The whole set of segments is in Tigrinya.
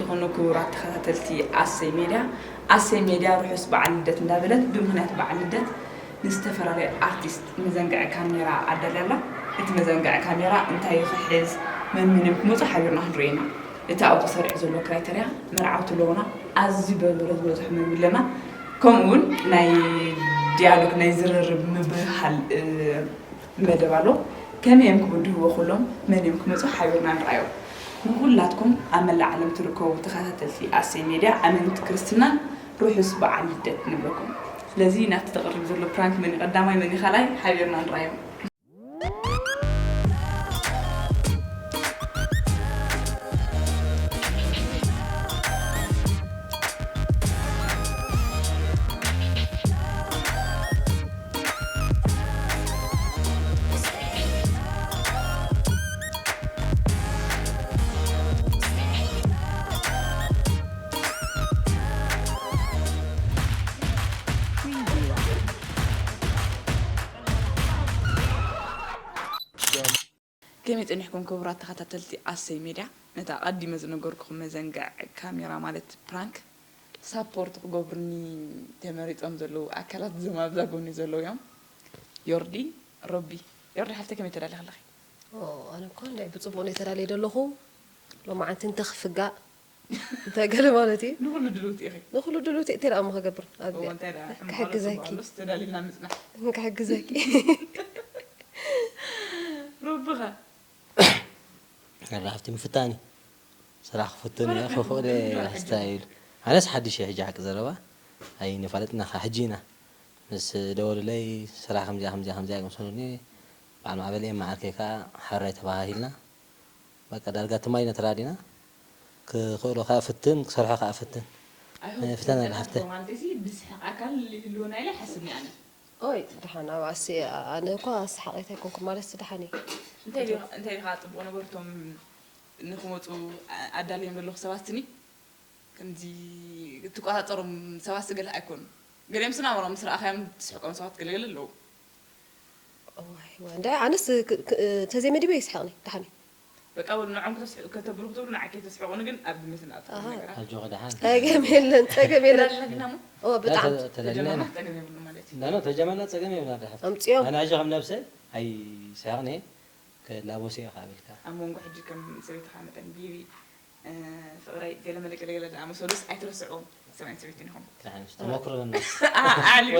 ዝኾኑ ክቡራት ተኸታተልቲ ኣሰይ ሜድያ፣ ኣሰይ ሜድያ ርሑስ በዓል ልደት እንዳበለት ብምኽንያት በዓል ልደት ንዝተፈላለዩ ኣርቲስት መዘንግዒ ካሜራ ኣዳልያ ኣላ። እቲ መዘንግዒ ካሜራ እንታይ ክሕዝ፣ መን መን እዮም ክመፁ ሓቢርና ክንርኢ ኢና። እቲ ኣብኡ ተሰሪዑ ዘሎ ክራይተርያ መርዓውቲ ኣለዉና፣ ኣዝዩ በርበረ ዝበዝሖ ምግቢ ኣለና። ከምኡ እውን ናይ ዲያሎግ ናይ ዝርርብ ምብህሃል መደብ ኣሎ። ከመይ እዮም ክብድህዎ ኩሎም መን እዮም ክመፁ ሓቢርና ንርኣዮም። ንኹላትኩም ኣብ መላእ ዓለም ትርከቡ ተኸታተልቲ ኣሰይ ሜድያ ኣመንቲ ክርስትናን ርሑስ በዓል ልደት ንብለኩም። ስለዚ ናብቲ ተቕርብ ዘሎ ፕራንክ መን እዩ ቀዳማይ መን እዩ ካልኣይ ሓቢርና ንርኣዮም። ከመይ ጸኒሕኩም ክቡራት ተኸታተልቲ ኣሰይ ሜድያ? ነታ ኣቐዲመ ዝነገርኩኹም መዘንግዕ ካሜራ ማለት ፕራንክ ሳፖርት ክገብሩኒ ተመሪጾም ዘለዉ ኣካላት እዞም ኣብዛ ጎኒ ዘለዉ እዮም። ዮርዲ፣ ሮቢ። ዮርዲ ሓፍተይ ከመይ ተዳሊኺ ኣለኺ? ኦ፣ ኣነ እኮ እንዳ ብጽቡቕ ነው የተዳለየ ዘለኹ። ሎማዓንቲ እንተ ክፍጋእ እንታይ ገለ ማለት እዩ? ንኹሉ ድልውቲ ኢኺ። ንኹሉ ድልውቲ እየ። እንታይ ደኣ እሞ ክገብር? ኣብ እዎ፣ እንታይ ደኣ፣ ሕማቕ ኣሎ፣ ክሕግዘኪ። ጽቡቕ ኣሎ፣ ተዳሊልና ምጽናሕ። ክሕግዘኪ። ሮቢ ኸ? ኣላ፣ ኣብቲ ምፍታን እዩ። ስራሕ ክፍትን እየ፣ ማለት ክኽእል እየ፣ እንታይ ስታይል። ኣነስ ሓድሽ እየ፣ ሕጂ ሓቂ ዘረባ። ኣይንፋለጥና ኸ፣ ሕጂ ኢና። ምስ ደወሉለይ፣ ስራሕ ከምዚኣ፣ ከምዚኣ፣ ከምዚኣ፣ ከምሰሉኒ፣ በዓል ማዕበል እየ፣ መዓርከይ ከኣ፣ ሓራይ ተባሃሂልና። በቃ ዳርጋ ትማሊ ኢና ተራዲና። ክኽእሎ ከኣ ፍትን፣ ክሰርሖ ከኣ ፍትን። I hope ፍተን ኣላ ሓፍተ። ማለት እዚ ብስሕቕ ኣካል ይህልወና ኢለ ይሓስብ እየ ኣነ። ኦይ፣ ደሓን፣ ኣብ ኣሲ-፣ ኣነ እኳ ኣሰሓቒት ኣይኮንኩን፣ ማለት ደሓን እየ። እንታይ ዲኻ፣ እንታይ ዲኻ ጽቡቕ ነገር እቶም ንኽመጹ ኣ-፣ ኣዳልዮም ዘለኹ ሰባት ስኒ? ከምዚ እትቆጻጸሮም ሰባት ገለ ኣይኮኑን። ገሊኦም ስናምሮም ምስ ረኣኻዮም ትስሕቆም ሰባት ገለ ገለ ኣለዉ። እዋይ፣ እዋይ፣ እንዳ ኣነስ ክ-፣ ክ-፣ ተዘይመዲበ ይስሕቕኒ፣ ደሓን እዩ። በቃ፣ ወ-፣ ንዖም ከተስሕ-፣ ከተብሉ ክትብሉ ንዓይ ከይተስሕቑኒ ግን ኣብ ግምት ንኣትዎ ኣሃ። ነገራት። ኣጆኺ ደሓን። ጸገም የለን፣ ጸገም የለን። ተዳሊና ዲና እሞ? ኦ፣ ብጣዕሚ። ተ-፣ ተዳሊና ተጀመርና ኢና። ጸገም የብሉን ማለት እዩ። ኖ፣ ኖ፣ ተጀመርና ጸገም የብሉን። ኣደ ሓፍቲ። ኣምጽኦም። ኣነ ሕጂ ከም ነብሰይ ኣይስሕቕን እየ። ክላበሶ እየ ካብ ኢልካ። ኣብ መንጎ ሕጂ ከም ሰበይትኻ መጠን ቢቢ፣ እ፣ ፍቕረይ ገለ መለ ገለ ገለ ዝኣመሰሉስ ኣይትረስዕዎም። ሰብኣይን ሰበይትን ኢኹም። ደሓን፣ ተመኩሮ ኣለና። ኣ-፣ ኣዕልዩ።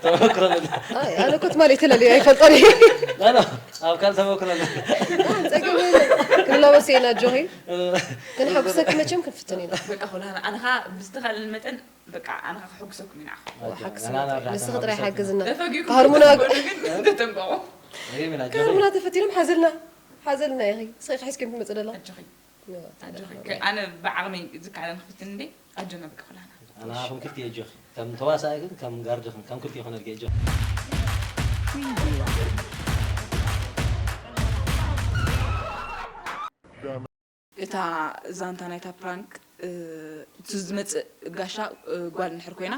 ተመኩሮ ኣለና። ኣይ፣ ኣነ እኮ ትማሊ ተለልዩ ኣይፈልጦን እየ። ኖ፣ ኖ፣ ኣብ ካልእ ተመኩሮ ኣለና። ጸገም የለን። ክንላበስ ኢና ኣጆኺ። እ፣ ክንሓጉሰኪ መቸም ክንፍትን ኢና። በቃ፣ ኩላና፣ ኣነ ኸኣ ብዝተኻእለኒ መጠን፣ በቃ፣ ኣነ ኸኣ ከሐጉሰኩም ኢና። ኣጆ፣ ሓግዝና ኣና ጥራይ። ንስኺ ጥራይ ሓግዝና። ተፈጊእኩም ሃርሙና ተተንቀቑ። ርሂብና፣ ኣጆኺ። ሃርሙና ተፈቲኖም ሓዘልና። ሓዘልና ኢኺ። ስኺ ሒዝኪ ትመጽእ ደላ። ኣጆኺ። ኣጆኺ። ኣነ ብዓቕመይ ዝከኣለኒ ክፍትን እንዴ? ኣጆና በቃ ኩላና። ኣና ኹም ክልቲኤ ኣጆኺ። ከም ተዋሳኢ ግን ከም ጋርድኽን ከም ክልቲኤ ይኹነልኪ ኣጆኺ። እታ ዛንታ ናይታ ፕራንክ፣ እ፣ እቲ ዝመጽእ ጋሻ፣ እ፣ ጓል እንድሕር ኮይና፣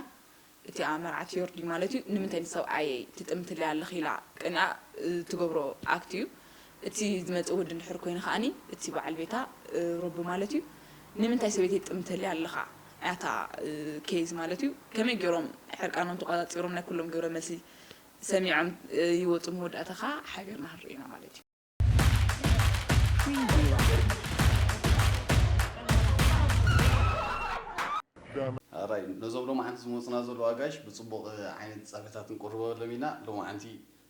እቲኣ መርዓት ዮርዲ ማለት እዩ፣ ንምንታይ ንሰብኣየይ ትጥምትለይ ኣለኺ ኢላ ቀኒኣ፣ እ፣ ትገብሮ ኣክት እዩ። እቲ ዝመጽእ ወዲ እንድሕር ኮይኑ ከኣኒ፣ እቲ በዓል ቤታ፣ እ፣ ሮቢ ማለት እዩ፣ ንምንታይ ሰበይተይ ትጥምተለይ ኣለኻ? እታ፣ እ፣ ኬዝ ማለት እዩ፣ ከመይ ገይሮም ሕርቃኖም ተቋጻጺሮም ናይ ኩሎም ግብረ መልሲ ሰሚዖም፣ እ፣ ይወጹ፣ መወዳእታ ኸኣ ሓቢርና ክንርኢ ኢና ማለት እዩ። ኣራይ፣ ነዞም ሎማዓንቲ ዝመጹና ዘለዉ ኣጋይሽ ብጽቡቕ ዓይነት ጸብሕታት ክንቅርበሎም ኢና። ሎማዓንቲ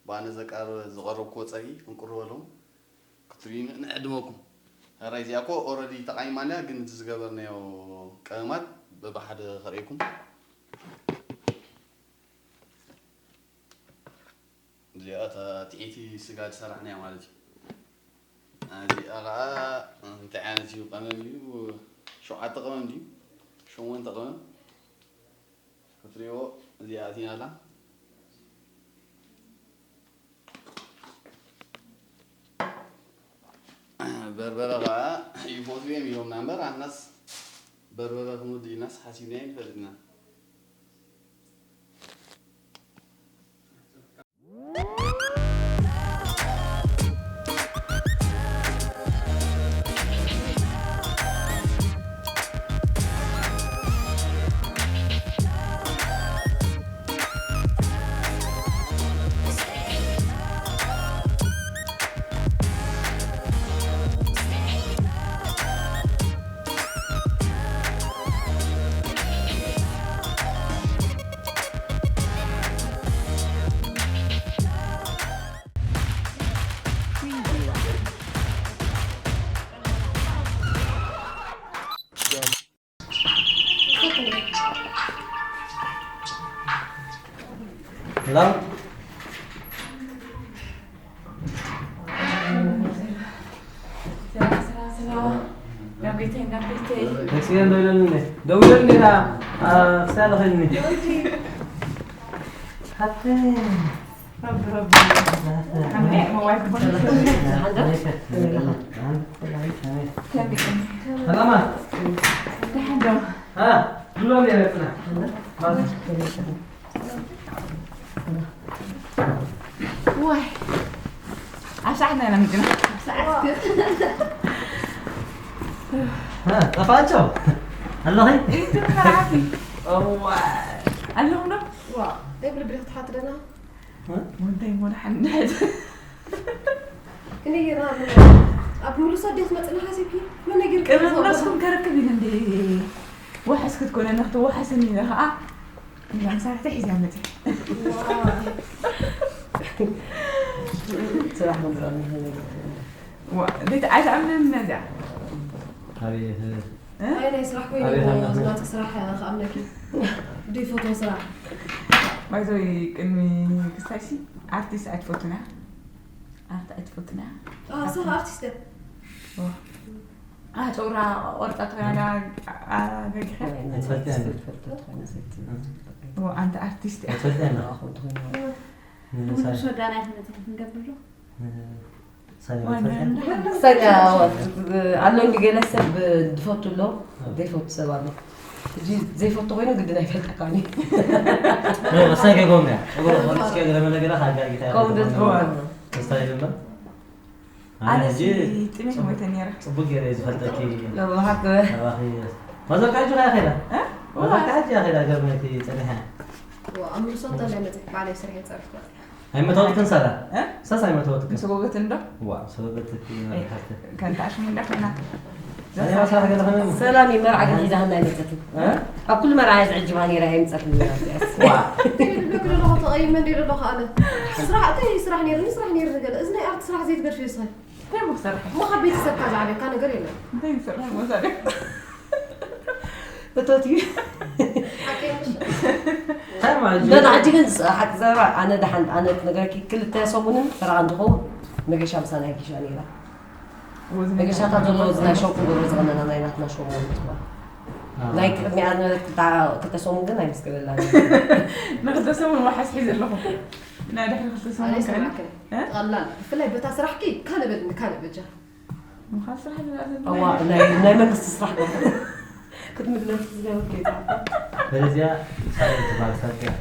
ብኣነ ዘቃር-፣ ዝቐረብክዎ ጸብሒ ክንቅርበሎም ክትርእዩ ንዕድመኩም። ኣራይ፣ እዚኣ እኮ ኦረዲ ተቓይማ እንድያ፣ ግን እቲ ዝገበርናዮ ቀመማት በብሓደ ከርእየኩም። እዚኣ እታ ጥዒቲ ስጋ ዝሰራሕናያ ማለት እዩ። እዚኣ ኸዓ እንታይ ዓይነት እዩ? ቀመም እዩ። ሸውዓተ ቀመም ድዩ? ሸሞንተ ቀመም ክትሪእዎ እዚኣ ኣቲና ኣላ። በርበረ ኸዓ ይፈትዉ እዮም ኢሎምና እምበር፣ ኣናስ በርበረ ክንወድእ ኢልናስ ሓሲብና ኣይንፈልጥና። ሰላም። ሰላም፣ ሰላም፣ ሰላም። ናብ ቤተይ፣ ናብ ቤተይ። ደስ ይለን ደውለልኒ። ደውለልኒ ዳ፣ አ፣ ክሳለ ኸይኒ። ሓፍተይ። ረቢ፣ ረቢ። ሓምዴ፣ ሞባይል ክቦን ሰላማ። ደሓን ዶ? አ፣ ብሎ ነይረ ጽና። ዋይ፣ ኣብ ሰዓትና ኢና መጺና። እ፣ ጠፋቸው ኣለኺ? ኢትፈራቲ። እዋ፣ ኣለኹም ዶ? ዋ፣ ደብል ብለክ ተሓትደና። ወንታይ ሞና ሓንድ። ክንይ ራ ኣብ ምሉሶ ዴት መጽና ሓሲብኪ? መን ነጊር ቅድም ነስኩም ከረክብ ኢለ እንዴ? ዋሕስ ክትኮነ ነኽቲ ዋሕስን ኢለ ኸዓ። ኢላ መሳርሕቲ ሒዛ መጽ። ስራሕ መግዛእቲ ነገር ዋ፣ ቤት ኣይትኣምንን ነዚኣ። ኣቤት። ኣይ ናይ ስራሕ ኮይኑ ኣቤት፣ ኣቤት። ዝናተ ስራሕ ከኣምነኪ። ዲፎቶ ስራሕ። ባይዞይ ቅድሚ ክስታይሲ ኣርቲስት ኣይትፈቱና። ኣርት ኣይትፈቱና። ኣሰ ኣርቲስት። ዋ። አ፣ ጨውራ ቆርጣ ተያና፣ አ፣ ገጊኸ። ትፈልጥያ እንዴ? ዋ፣ ኣንተ ኣርቲስት እያ። ትፈልጥያ እንዴ? ንሶዳና ይነት ክንገብር ዶ? ሳኒ ትፈልጥያ? ሰጋ ኣሎ እንዲ ገለ ሰብ ዝፈቱ ኣሎ ዘይፈቱ ሰብ ኣሎ። ሕጂ ዘይፈቱ ኮይኑ ግድን ኣይፈልጠካን እዩ። ሳይ ከይጎምያ። ጸጉሩ ቆርጥስ ከይገለ መለገላ ካጋጊታ። ከምኡ ዶ ትኸውን? ስታይል እምበር። ኣነ ሕጂ ጥሜት ሞይተ ነይረ። ጽቡቅ ገይረ እየ ዝፈልጠኪ። ለባሃክ ካባኺ። ማዘርካ ሕጂ ከይዳ? እ? ማዘርካ ሕጂ ከይዳ ገርመኪ ጸኒሓ። ዋ ኣብ ምሉሶ እንታይ መጽ ባዕለይ ስራሕ የጸርፍ። ኣይመተወትክን ሰላ? እ? ሰስ ኣይመተወትክን። ምስ ጎበትን ዶ? ዋ፣ ሰበበት እቲ ሓፍተ። ከንታ ሽሙ እንዳኾና። ሰላም ስራሕ ገለ ኸነ። ሰላም ይመርዓ ገዲዳ ኸና ይመጸት። እ? ኣብ ኩሉ መርዓ እያ ዝዕጅባ ነይራ እያ ይመጸት ነይራ እዚኣስ። ዋ። ይብል በክሎ ኣለኹ ተቐይመ እንደ ዘለኹ ኣነ። ስራሕ፣ እንታይ ስራሕ ነይርኒ፣ ስራሕ ነይርኒ ገለ። እዚ ናይ ኣርት ስራሕ ዘይትገድፍዮ ስኸ። እንታይ ሞ ክሰርሕ? እሞ ካብ ቤተሰብካ ዝዓበየካ ነገር የለን። እንታይ ንሰርሕ ሞሳደ? እቶት እዩ። ሓቂ ምሽ? እንታይ ማለት እዩ? በላ ሕጂ ግን ሓቂ ዘረባ ኣነ ደሓን ኣነ ክነግረኪ ክልተ ሰሙንን ፈረቓ እንትኸውን መገሻ ምሳና ይጊሻ ነይራ። መገሻታት ዘለዎ እዚ ናይ ሸውኩ ጎሮ ዝቐነና ናይ ናትና ሸው ማለት እዩ። ኣዎ። ናይ ቅድሚኣ ዝነበረት ክልተ ክልተ ሰሙን ግን ኣይምስገለላን። ንክልተ ሰሙን ዋሓስ ሒዘ ኣለኹ። ናይ ድሕሪ ክልተ ሰሙን ኣነ ከ ስራሕከ ቀላል። ብፍላይ በታ ስራሕኪ ካልእ በልኒ፣ ካልእ በጃ። ምዃን ስራሕ ዝብላ ዘሎ እዋ ናይ ናይ መንግስቲ ስራሕ ክትምለስ ዝገበርክ ይጻ በለዚያ ሳይንስ ትበሃል ሰብ እያ።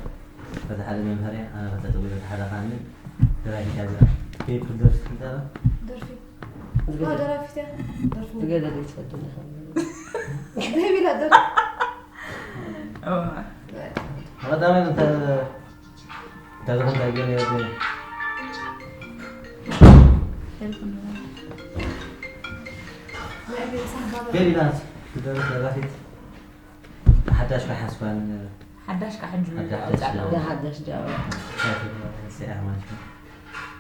በቲ ሓደ መምህር እያ፣ ኣነ ከተትብሎ በቲ ሓደ ኻኒ ድራይ ሒዛ እዚኣ። ከይድ ክትደርስ ትፈልጣ ዶ? ደርፊ። ዋ ደራፊት እያ። ደርፊ። ዝገለ ዘይትፈልጡ ኢኻ። ዘይቢላ ደርፊ። እዋ። ቀዳማይ እንተ-፣ እንታይ ዝኾን እንታይ ገለ የብለይ። ናይ ቤት ሳህባ ገሊላት ትደርፍ ደራፊት ሓዳሽ ካሓስባን ሓዳሽ ካ ሕጂ ሓዳሽ ኣውጻእ ኣለዎ። ንሓዳሽ ጃባ ሲያ ማለት ነው።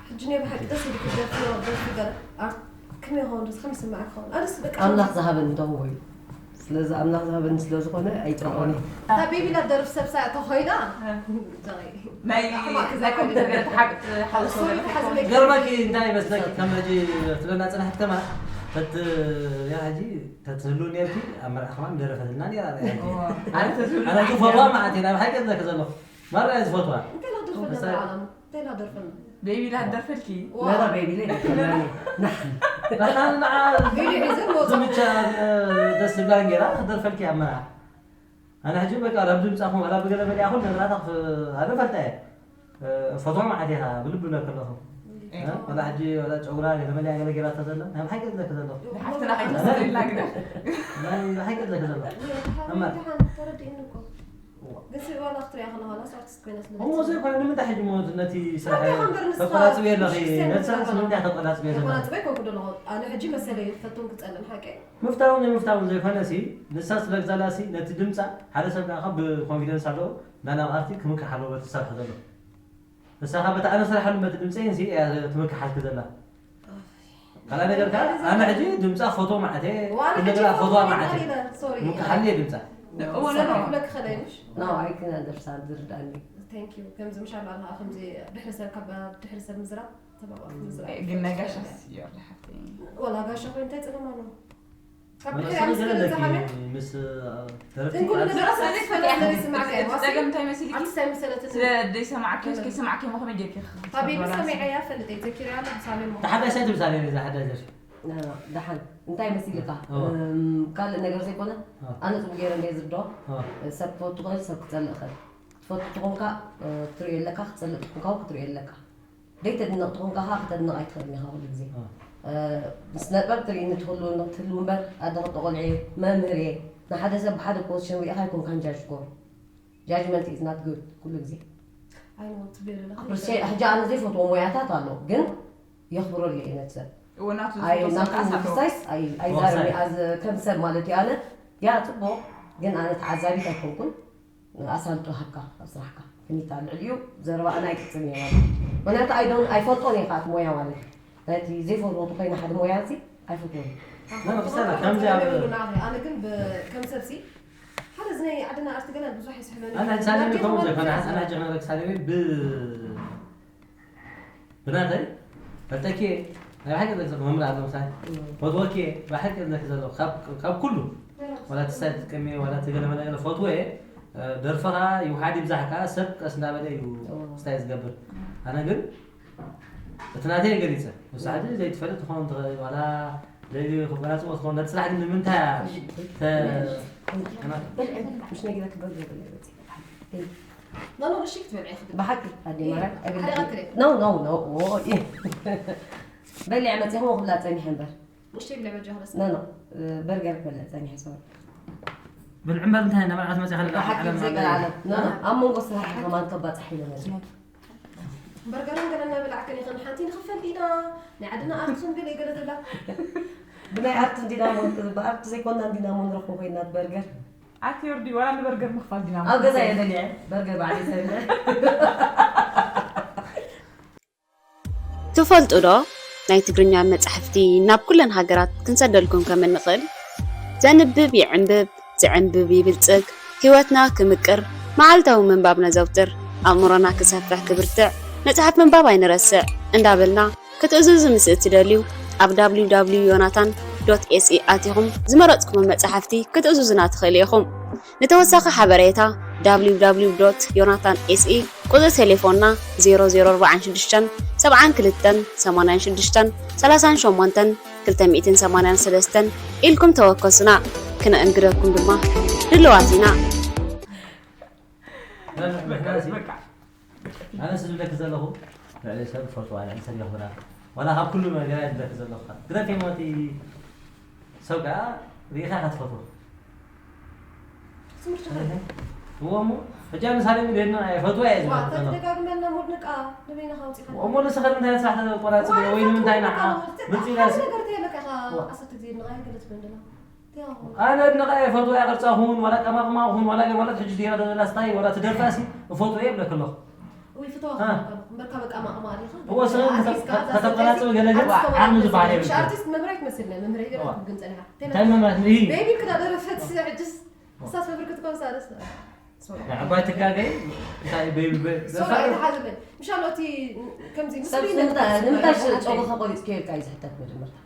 ሕጂ ናይ ብሓቂ ደስ ኢሉ ክደርፊ ደርፊ ገለ ኣርት ከመይ ይኸውን ደስ ከመይ ይስምዓካ ይኸውን? ኣነስ በቃ ኣምላኽ ዝሃበኒ እንተኾይኑ ስለዚ ኣምላኽ ዝሃበኒ ስለ ዝኾነ ኣይጸልኦን እየ። እታ ቤቢላ ደርፍ ሰብ ሳያ ተኾይና ናይ ናይ ኮምፒተር ገለ ተሓቅ- ተሓውሶ ገለ ሓዚ ገርመኪ እንታይ ይመስለኪ ከም ሕጂ ትብለና ጽናሕት ከማ ተት ያ ሕጂ ተትህሉ ነርኪ ኣብ መርዓ ከማን ደረፈትና ነራ። እዋ፣ ኣነ ተዝህሉ ኣነ ዝፈትዋ ማለት እዩ ናብ ሓቂ ዘለኪ ዘለኹ ማራ እየ ዝፈትዋ። እንታይ ላደርፈልና ምሳሌ- ዓለም እንታይ ላደርፈልና ቤቢ ላደርፈልኪ ነዛ ቤቢለ ይፈልናኒ። ንዓና ንዓ ቪድዮ ሒዘን ወፃ ዝምቻ ደስ ዝብላ ጌራ ክደርፈልኪ ኣብ መርዓ። ኣነ ሕጂ በቃ ናብ ድምፃኹም ዋላ ብገለ መሊኣ ኩሉ ነገራታ ኣነ ፈልጣ እየ። ፈትዋ ማለት ኢኻ ብልቢ ብለክ ኣለኹ። ዋላ ሕጂ ዋላ ጨጉራ ገለ መሊኣ ገለ ጌራታ ዘላ ናይ ብሓቂ ዝለክ ዘሎ። ሓፍትና ከይትመስለና ግዳ ናይ ብሓቂ ዝለክ ዘሎ። ተረዲእኒ እኮ ግን ስእዋላ ክትሪኣ ከለኻ ዋላስ ኣርቲስት ኮይና ስለ እሞ ዘይኮነ ንምንታይ ሕጂ ሞ ነቲ ስራሕ ሓቂ ከንበር ንስኻ ተቆላፅብ የለኺ ሽስተ ነቲ ስራሕ ንስኻ ንምንታይ ተቆላፅብ የለኺ ተቆላፅበ ኮንኩ ደለኹ ኣነ ሕጂ መሰለይ ፈትም ክፀልም ሓቂ ምፍታውን ዘይምፍታውን ዘይኮነሲ ንሳ ስለ ግዛላሲ ነቲ ድምፃ ሓደ ሰብ ከዓ ካብ ብኮንፊደንስ ኣለዎ እንዳና ኣርቲ ክምክሕ ኣለዎ በቲ ዝሰርሖ ዘሎ ንሳ ካብ በቲ ኣነ ስራሓሉ በቲ ድምፀይንሲ እያ ትምክሓልኪ ዘላ ካልኣ ነገር ከዓ ኣነ ሕጂ ድምፃ ፎቶ ማዕተ ዋላ እንደገና ፎቶ ማዕተ ሶሪ ምክሓል እየ ድምፃ እወ፣ ኖ፣ ኖ። ክብለክ ከለይ ምሽ ኖ ኣይክና ደርሳ ዝርዳኒ። Thank you። ከምዚ ምሻ ኣላ ከምዚ ድሕሪ ሰብ ካብ ድሕሪ ሰብ ምዝራብ ተባባዕ ምዝራብ ግን ነጋሻስ ይወርድ ሓፍተይ። ወላ ጋሻ ኮይኑ እንታይ ጽገም ኣሎ? ካብ ወላ ድሕሪ ሰብ ኣምስት ገለ ገለ ዝሓበ ኣለኪ ምስ ደረፍቲ እንኩሉ ቃል ነገር ኣሰለይ ፈለስ ለይ ስማዕ ከይ ዋሲ ጸገም እንታይ መሲልኪ? ኣቲ ሳይ ምሰለትን ስለ ደይሰማዕኪ እስከ ይሰማዕኪ ሞ ከመይ ጌርኪ ታቢሉ ሰሚዐያ ፈልጥ ተኪር ያለ ሳቤል ሞ ተሓዳይ ሳይ ትብል ሳቤል እዛ ሓዳይ ዘር ደሓን እንታይ መሲልካ ኦ። እም፣ ካልእ ነገር ዘይኮነ ኦ። ኣነ ፅቡቅ ገይረ እንደ ዝርድኦ ኦ። ሰብ ትፈቱ ትኽእል ሰብ ክፀልእ ኽእል ትፈቱ ትኾንካ እ፣ ክትሪኦ ኣለካ ክፀልእ ትኾንካ እውን ክትሪኦ ኣለካ ደይተድንቕ ትኾንካ ኸዓ ክተድንቕ ኣይትኽእልን ኢኻ ኩሉ ግዜ ኦ። እ፣ ስነጥበብ ትርኢ ንትህሉ ትህሉ እምበር ኣደ ክጠቆልዒ መምህር እየ ንሓደ ሰብ ብሓደ ፖዚሽን ሪኢኻ ኣይኮንካን ጃጅ ትገብሮ judgment is not good ኩሉ ግዜ ኣይኖ ትብል ኣለኻ ኣፕሪሼት ሕጂ ኣነ ዘይፈትዎ ሞያታት ኣሎ ግን የኽብረሉ እየ ነቲ ሰብ ወናቱ ኣይ ዝፈትዎ ሰብ ናቱ ከኣ ሳቶ ክሳይስ ኣይ ኣይ ወሳኝ። ዛረቢ ኣዝ ከም ሰብ ማለት እዩ ኣነ ያ ጽቡቕ ግን ኣነ ተዓዛቢት ኣይኮንኩን ኣሳልጦ ሃብካ ኣብ ስራሕካ ክኒታ ልዕሊኡ ዘረባ ኣነ ኣይቅጽን እየ ማለት እዩ። ምክንያቱ ኣይዶን ኣይፈልጦን እየ ከኣ እቲ ሞያ ማለት እዩ ናይቲ ዘይፈትዎ ተኮይነ ሓደ ሞያ እዚ ኣይፈትዎን لا، بس أنا كم جاب- ኣነ ግን ብ- ከም ሰብሲ ሓደ እዚ ናይ ዓድና ኣርቲ ገና ብዙሕ ይስሕበኒ ኣነ ሳሌሚ ናብቲ ከምኡ ክመልስ ዘይኮነ እየ። ሓሳና ጀመረክ ሳሌሚ ብ ብናተይ ፈልጠኪ ናይ ብሓቂ ዘግዘቕ መምህር ኣሎ ምሳይ ፈትወኪ ብሓቂ ዘክ ዘሎ ካብ ካብ ኩሉ ዋላ ትሳይ ትጥቀሚ ዋላ ትገለ መለ ገለ ፈትወ ደርፍኻ ይውሓድ ይብዛሕካ ሰብ ቀስ እንዳበለ እዩ ስታይ ዝገብር ኣነ ግን እቲ ናተይ ገሊፀ መሳሕቲ ዘይትፈልጥ ትኸውን ትኽእል ዋላ ዘይክበላፅዎ ትኸውን ነቲ ስራሕ ግን ንምንታይ ብልዕን ምሽ ነጊራ ክበል ዘብል ኖኖ እሺ ክትበልዒ ክትብል ብሓቂ ኣዴ ማርያም ሓደ ቀትሪ no no no በሊዐ መፅኹም ክብላ ፀኒሐ እምበር ንእሽተይ ብልዕ በጃ ክለስ no no በርገር ክበልዕ ፀኒሐ ሰው ብልዕ እምበር እንታይ እናበልዓት መፅኻ ብሓቂ ዘይቀላዓለ no no ኣብ መንጎ ስራሕ ከማን ከባፃሕ ኢለ መፅኹም በርገርን ገለ እናበላዕክን ይኽን ሓንቲ ንኽፈል ዲና ናይ ዓድና ኣርት ክንብል የገለ ተላ ብናይ ኣርት እንዲና ሞ ብኣርት ዘይኮና እንዲና ሞ ንረኽቦ ኮይና በርገር ኣቲ ወርዲ ዋላ ንበርገር ምኽፋል ዲና ኣብ ገዛ እየ በሊዐ በርገር ባዕለይ ሰሪሐ ትፈልጡ ዶ ናይ ትግርኛ መጻሕፍቲ ናብ ኩለን ሃገራት ክንሰደልኩም ከም እንኽእል? ዘንብብ ይዕንብብ፣ ዝዕንብብ ይብልጽግ፣ ህይወትና ክምቅር፣ መዓልታዊ ምንባብ ነዘውትር፣ ኣእምሮና ክሰፍሕ ክብርትዕ፣ መጽሓፍ ምንባብ ኣይንረስዕ እንዳበልና ክትእዝዙ ምስ እትደልዩ ኣብ www ዮናታን ዶት ኤስኢ ኣቲኹም ዝመረጽኩሞ መጻሕፍቲ ክትእዝዙና ትኽእሉ ኢኹም። ንተወሳኺ ሓበሬታ www ዮናታን ኤስኢ ቁጽሪ ቴሌፎንና ዜሮ ዜሮ ኣርባዓን ሽዱሽተን ሰብዓን ክልተን ሰማንያን ሽዱሽተን ሰላሳን ሸሞንተን ክልተ ሚእትን ሰማንያን ሰለስተን ኢልኩም ተወከሱና። ክነእንግደኩም ድማ ድልዋት ኢና። በቃ ኣነ ዝብለኪ ዘለኹ ልዕሊ ሰብ ትፈልጥዋ ልዕሊ ሰብ የኽብራ ዋላ ካብ ኩሉ ነገር እያ ዝብለኪ ዘለኹ ግረፍ ሞቲ ሰብ ከዓ ርኢኻ ኢኻ ትፈትዎ እዎ እሞ ሕጂ ምሳሌ ንቤድና ፈትዋ እየ ዝብለኪ ዘለኹ ተደጋግመልና ሙድ ንቃ ንበይና ካውፂኻ እሞ ንስኸ ንምንታይ ስራሕ ተቆራፂ ወይ ንምንታይ ንዓ ምፅኢናሲ ነገር ተየለካ ኢኻ ዓሰርተ ግዜ ንቃ ገለ ትብል እንደላ ኣነ ኣድንቓ እየ ፈትዋ እያ ቅርፃ ኹን ዋላ ቀማቕማ ኹን ዋላ ገር ማለት ሕጂ ዲራ ደላ ስታይ ዋላ ትደርፋሲ እፈትዎ እየ ብለክ ኣለኹ ወይ ፍተዋ አ። እምበር ካብ ቀማቕማ ዲኻ እዎ ስለ ከተቆራፅብ ገለ ግን ዓቕሚ ዝበሃል የብልክን ኣርቲስት መምህር ኣይትመስልና መምህር ገለ እዋ። ክትብል ጸኒሓ እንታይ መምህራት ንሂ ቤቢ ክዳ ደረፈት ሕጅስ ክሳስ መምህር ክትኮን ሳደስ ዓባይ ትጋገይ እንታይ ቤቢ ሶሪ ኣይተሓዝለይ ምሻሎ እቲ ከምዚ ሰብ ንምንታይ ንምንታይ ጨጉርኻ ቆሪፅክዮ ኢልካ እዩ ዝሕተት መጀመርታ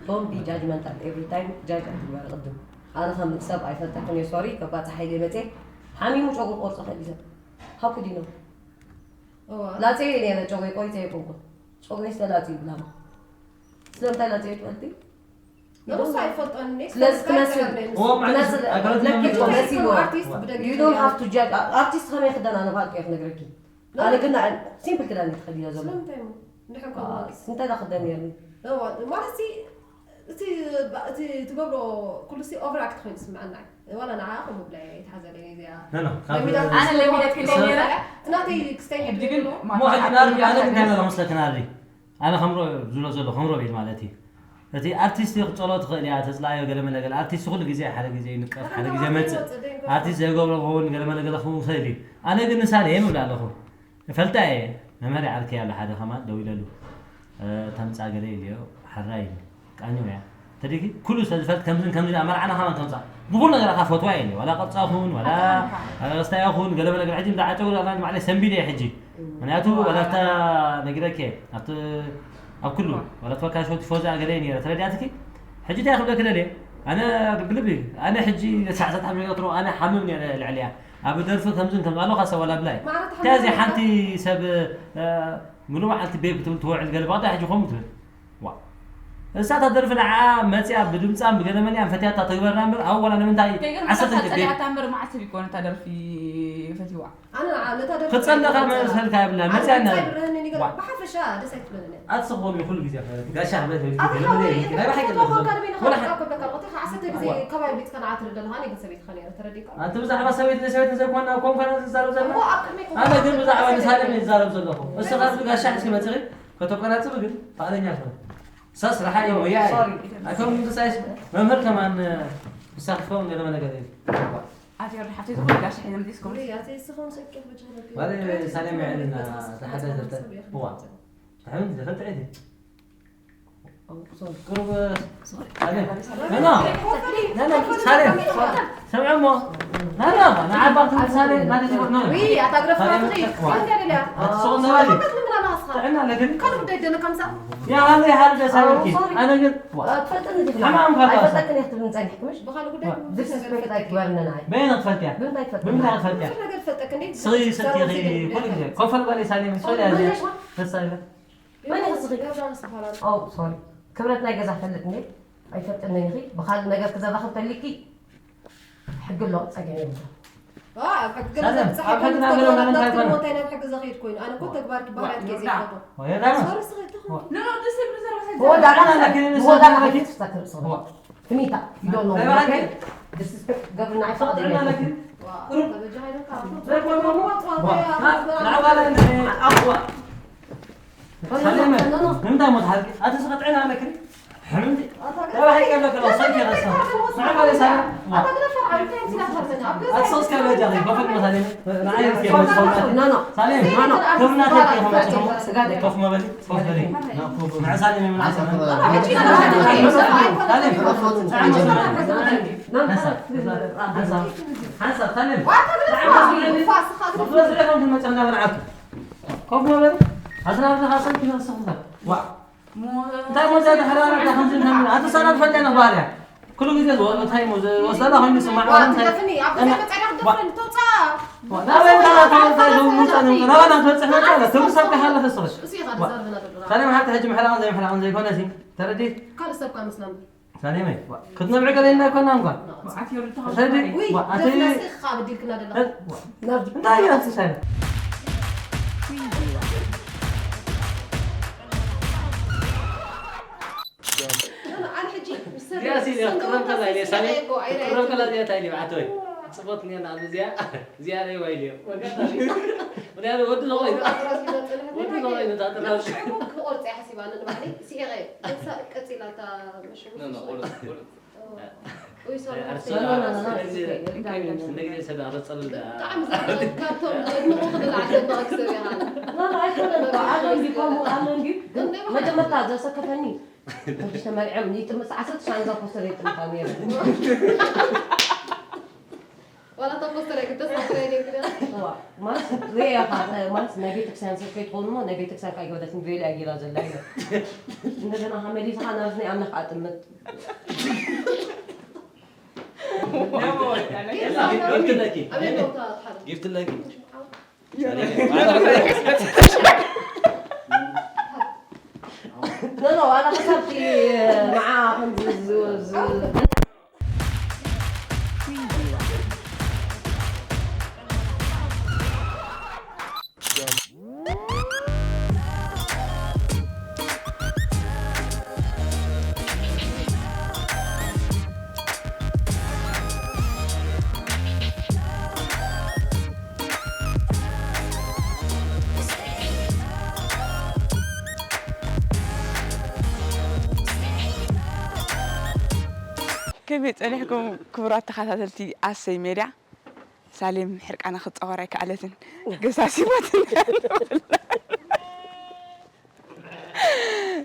don't be judgmental every time judge ኣይትግበር ቅድም ኣነ ከም ሰብ ኣይፈልጠክን እየ ሶሪ ከባፅሓ ኢለ መፅየ ሓሚሙ ጨጉሪ ቆርፆ ክእል እዩ ሰብ ሃኩ ዲኖ ላፀየ ነረ ጨጉሪ ቆሪፀ የቆንኩ ጨጉሪ ዝተላፅዩ ብላማ ስለምንታይ ላፀየ ትፈልጢ ንሱ ኣይፈልጦን እኔ ስለዚ ትመስል እዎ ማለት ትመስል ኣገራት ለኪ መግለፂ መሲልዎ ኣርቲስት ብደጊ you don't have to judge artist ከመይ ክዳን ኣነ ፋልጥ እየ ክነግረኪ ኣነ ግን simple ክዳን እየ ተኸዲነ ዘሎ ስለምንታይ እሞ ንድሕር ከምኡ እንታይ ዳ ክደን ነርኒ ማለት ሲ እቲ እቲ ትገብሮ ኩሉ ሲ ኦቨር ኣክት ኮይኑ ትስምዐና እዩ ዋላ ንዓ ከምኡ ብላይ ኣይተሓዘለይ እዚኣ ኖ፣ ኖ፣ ካብ- ለሚዳ ኣነ ለሚደት ክለይ ነረ ናተይ ክስታይ ሕጂ ግን እሞ ሕጂ ናርዲ ኣነ ግን እንታይ መለ መስለክን ኣርዲ ኣነ ከምሮ ዝብሎ ዘሎ ከምሮ ቤት ማለት እዩ እቲ ኣርቲስት ክፀሎ ትኽእል እያ ተፅላዮ ገለ መለ ገለ ኣርቲስት ኩሉ ግዜ ሓደ ግዜ ይንቀፍ ሓደ ግዜ መፅእ ኣርቲስት ዘይገብሮ ክኸውን ገለ መለ ገለ ክኸውን ይኽእል እዩ ኣነ ግን ንሳለ እየ ምብል ኣለኹ ፈልጣ እየ መምህር ዓርኪ ኣሎ ሓደ ከማን ደው ኢለሉ ተምፃ ገለ ኢልዮ ሓራይ እዩ ቃኘው እያ ተዲኪ ኩሉ ሰብ ዝፈልጥ ከምዝን ከምዝን ኣብ መርዓና ከማን ከምፃ ብኩሉ ነገር ኣኻ ፈትዋ እየ ዋላ ቅርፃ ኹን ዋላ ኣረስታ ይኹን ገለመ ነገር ሕጂ እንዳዓጨው ዳና ባዕለይ ሰንቢድ እየ ሕጂ ምክንያቱ ዋላ እታ ነግረክ እየ ኣብቲ ኣብ ኩሉ ዋላ ተወካሾ ቲፎዛ ገለ እየ ነረ ተረዲኣትኪ ሕጂ እንታይ ክብለክ ደልየ ኣነ ብልቢ ኣነ ሕጂ ሳዕሳት ኣብ ነገር ኣነ ሓምም ነረ ልዕልያ ኣብ ደርፊ ከምዝን ከም ኣሎ ካሰ ዋላ ብላይ ተዚ ሓንቲ ሰብ ሙሉ መዓልቲ ቤብ ክትብል ትውዕል ገለ ባዳ ሕጂ ከምኡ ትብል ዋ እሳ እታ ደርፊ ንዓ መፅያ ብድምፃን ብገለመሊያን ፈትያታ ተግበርና እምበር ኣብ ዋላ ንምንታይ ዓሰርተ ቤብ ጸሊኣታ እምበር መዓልቲ ቢኮነ እታ ደርፊ ፈትዋ ኣነ ንዓ ነታ ደርፊ ክፀለኻ መሰልካ የብላ መፅያ ና ብሓፈሻ ደስ ኣይትብለኒ ኣትስኾሚ ኩሉ ግዜ ጋሻ ክብለት ናይ ባሓቂ ዓሰርተ ግዜ ከባቢ ቢፅካ ንዓ ትርኢ ኣለኻ ናይ ሰበይትኻ ነረ ተረዲካ ኣንቲ ብዛዕባ ሰበይት ንሰበይት ዘይኮና ኮንፈረንስ ዝዛረብ ዘለና ኣነ ግን ብዛዕባ ንሳለም ይዛረብ ዘለኹ እስኻ ጋሻ ሕዝኪ መፅኺ ከተቆናጽብ ግን ፍቓደኛ ትኾን እሳ ስራሓ እዩ ሞያ እዩ ኣይኮን ምንቅሳይስ መምህር ከማን ምሳኺ ክኸውን ገለ ነገር እዩ ኣቲ ወዲ ሓፍተይ ዝኾነ ጋሽ ሒዘ ምዲስ ኮምስ ማለት ሳሌም ይዕልና ተሓደ ዘተ ዋ ተሕምን ዘፈትዕ እዩ ቅሩብ ሳሌም ሳሌም ሰምዐሞ ናና ንዓባ ክንሳለ ማለት ይብሎ ጥዕና ኣለክን ያሃለ ያሃለ ደሳለኪ ኣነ ግን ሕማም ካባሳ በየነ ትፈልጥያ ብምንታይ ትፈልጥያ ስኺ ስልኪ ኩሉ ግዜ ኮፈል በለ ሳሌም ይሶል ያዘ ተሳለ መን ኢኺ ስኺ ኦ ሶሪ ክብረት ናይ ገዛ ፈልጥ እንዴ ኣይፈልጥን ኢኺ ብኻልእ ነገር ክዘራኽብ ተሊኪ ሕጊ ኣሎ ጸገም የብሉ ኣብ ሕጊ ገለ ዘብጽሕ ኣብ ሕጊ ኣይኮነን። ተግባራት ገለ ናትኪ እንታይ ሞታይ ናብ ሕጊ ዘኽይድ ኮይኑ ኣነ እኮ ተግባርኪ ባህርያትኪ እየ ዘይፈቶ ሶሪ ስኺ ትኹን ፍኒታ you don't know okay disrespect ገብርና ኣይፈቕደለይ ሰለመ ንምንታይ ሞት ሓቂ ኣቲ ስኸጥዕና ኣለክን ሕምንቲ ተባሂ ቀሎ ከሎ ሰልኪ ረሳ ንዓባለ ሰለመ ኣትሰውስካ ለጃ ከፈል መሳሌ ንዓይ እስኪ ሰለመ ከምና ተኪ ከመ ስጋደ ኮፍ መበሊ ኮፍ በሊ ንዓ ሰለመ ምንዓሰ ሓንሳብ ሓንሳብ ሰለመ ኮፍ መበሊ ኣስራ ሓደ ሰብኪ ነስኹም ዋ እንታይ ሞዛ ተሓራራ ከምዚ ከምዚ ኣቲ ሰራ ትፈልጥ ነባርያ ኩሉ ግዜ ዝወጣ እንታይ ሞ ዝወሰዳ ኮይኑ ስማዕ ዋላ እንታይ ሰለማ ሓቲ ሕጂ ምሕራቕን ዘይምሕራቕን ዘይኮነ ሲ ተረዲት ካልእ ሰብ ካመስላም ሳሌመይ ክትነብዒ ገለ ኢልና ኣይኮና እንኳ እንታይ እያ ትሳለ እዚኣ ሲ ክትረብ ከላ ኢለ ሳሌ ክትረብ ከላ እዚኣ እንታይ ኢለ ብዓተወይ ፅፎት እኒአና ኣብዚ እዚኣ እዚኣ ሪእዋ ኢለ ምክንያቱ ወዲ ዝኾይኑ ወዲ ዝኾይኑ ታጥራዚ ክቆርፅ እያ ሓሲባ ኣነ ንባዕለይ ስሒቐ ቀፂላ እታ መሸሙ ንግዜ ሰብ ኣበፀሉ ካብቶም ዕድመኹ ክብል ዓደመቕ ክሰብ ኢኻ መጀመርታ ዘሰከፈኒ ተመርዕም ይጥምስ ዓሰርተ ሻንዛ ፖስተር የጥምታ ነይረ ዋላ እታ ፖስተር ኣይክተስክረ ነግረ ማለት ሪያ ማለት ናይ ቤተክርስትያን ሰብ ከይትኾኑ ናይ ቤተክርስትያን ካይገበለት ንቤላ ጌራ ዘላ እንደገና ከመሊስኻ ናብዚ ናይ ኣምላኽ ኣጥምት ጊፍት ለኪ ኖ ኖ ዋላ ከሳብቲ ንዓ ከምዚ ከመይ ጸኒሕኩም ክቡራት ተኸታተልቲ ኣሰይ ሜድያ? ሳሌም ሕርቃና ክትጻወር ኣይከኣለትን። ገሳሲባትና።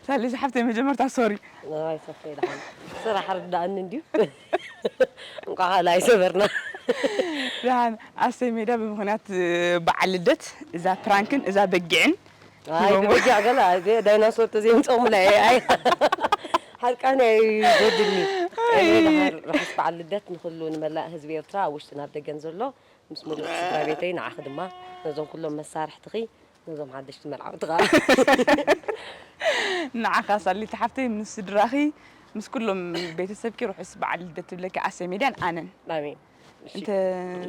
ሳሊ ዝሓፍተይ መጀመርታ ሶሪ። ኣይ ሰፈይ ደሓን ስራሕ ርዳእኒ እንድዩ። እንኳ ካልኣይ ሰበርና። ደሓን ኣሰይ ሜዳ ብምኽንያት በዓል ልደት እዛ ፕራንክን እዛ በጊዕን ኣይ ብበጊዕ ገለ ዳይናሶር ተዘይምፀሙላ ኣይ ሓርቃን እዩ ዘድልኒ። ርሕስ በዓል ልደት ንኩሉ ንመላእ ህዝቢ ኤርትራ ኣብ ውሽጥን ኣብ ደገን ዘሎ ምስ ሙሉእ ስድራ ቤተይ ንዓኺ ድማ ነዞም ኩሎም መሳርሕትኺ ነዞም ሓደሽቲ መርዓውቲ ከዓ ንዓኻ ሳሊት ሓፍተይ ምስ ስድራኺ ምስ ኩሎም ቤተሰብኪ ርሑስ በዓል ልደት ትብለኪ ኣሰይ ሜድያን ኣነን ኣሜን። እንተ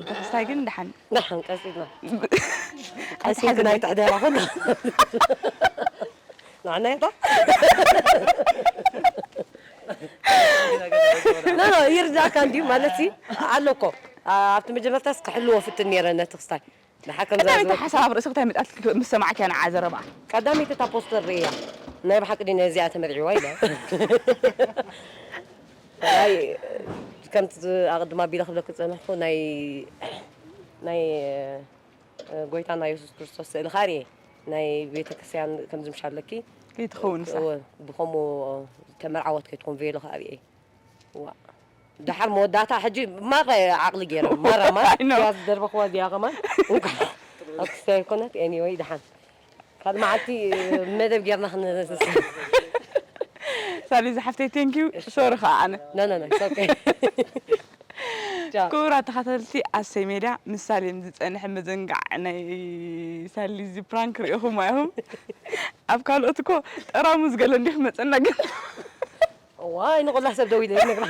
ተኽስታይ ግን ደሓን ደሓን ቀፂልና ቀሲንክ ናይ ትሕደራ ኩሉ ንዓና ይጣ ኖ ኖ ይርዳእካ እንድዩ ማለት ኣሎ እኮ ኣብቲ መጀመርታስ ክሕልዎ ፍትን ነይረ ነቲ ክስታይ ንሓ ከምዛ ቀዳመይቲ ሓሳብ ኣብ ርእስኺ እንታይ መጣት ምስ ሰማዕክያ ንዓ ዘረባ ቀዳመይቲ እታ ፖስተር ርእያ ናይ ብሓቂ ድዩ ነዚኣ ተመርዒዋ ኢለ ናይ ከምቲ ኣቕድማ ቢለ ክብለክ ዝፀናሕኩ ናይ ናይ ጎይታና የሱስ ክርስቶስ ስእሊ ከዓ ርኤ ናይ ቤተክርስትያን ከምዚ ምሻለኪ ከይትኸውን ንሳ ብከምኡ ተመርዓወት ከይትኾን ቬሎ ከዓ ርኤ ዋ ደሓር መወዳእታ ሕጂ ማራ ዓቕሊ ገይረ ማራ ማራ I know. እያ ዝደርበኽዋ እዚኣ ከማን እንኳ ኣብ ክስታይ ኣይኮነት ኤኒወይ ደሓን ካልእ መዓልቲ መደብ ጌርና ክን ሳሊ ዝሓፍተይ ቴንኪዩ ሶሪ ከዓ ኣነ no no no it's okay ክቡራት ተኸታተልቲ ኣሰይ ሜድያ ምሳሌ ዝፀንሐ ምዝንጋዕ ናይ ሳሊ እዚ ፕራንክ ርኢኹም ኣይኹም ኣብ ካልኦት እኮ ጠራሙዝ ገለ እንዲኹ መፀና ግን ዋይ ንቆላ ሰብ ደው ኢለ ነግራ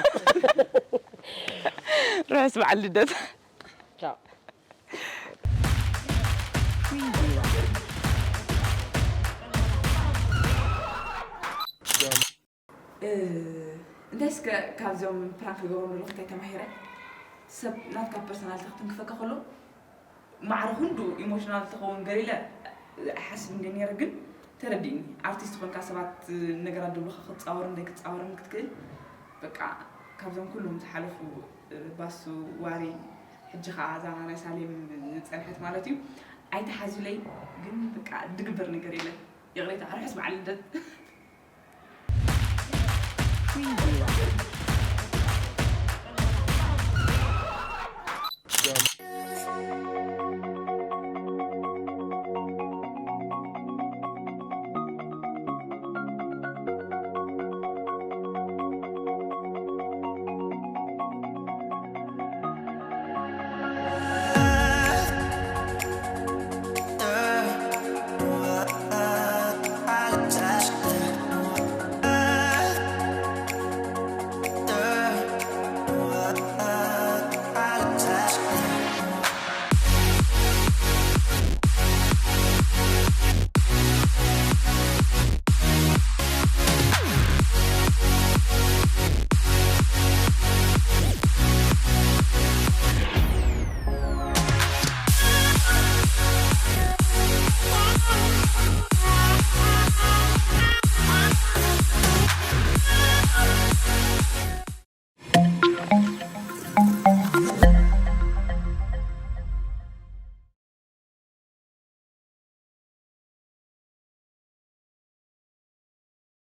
ርሑስ በዓል ልደት ቻው እንታይ እስከ ካብዞም ፕራንክ ዝገብሩ ዘለኹ እንታይ ተማሂረ ሰብ ናትካ ፐርሶናልቲ ክትንክፈካ ከሎ ማዕረ ክንዱ ኢሞሽናል ትኸውን ገሊለ ኣይሓስብ እንደ ነረ ግን ተረዲእኒ ኣርቲስት ኮንካ ሰባት ነገራት ደብሉካ ክትፃወር እንደ ክትፃወርን ክትክእል በቃ ካብዞም ኩሎም ዝሓለፉ ባሱ ዋሪ ሕጂ ከዓ እዛ ናይ ሳሌም ዝፀንሐት ማለት እዩ ኣይተሓዙለይ ግን በቃ ድግበር ነገር የለን ይቕሬታ ርሑስ በዓል ልደት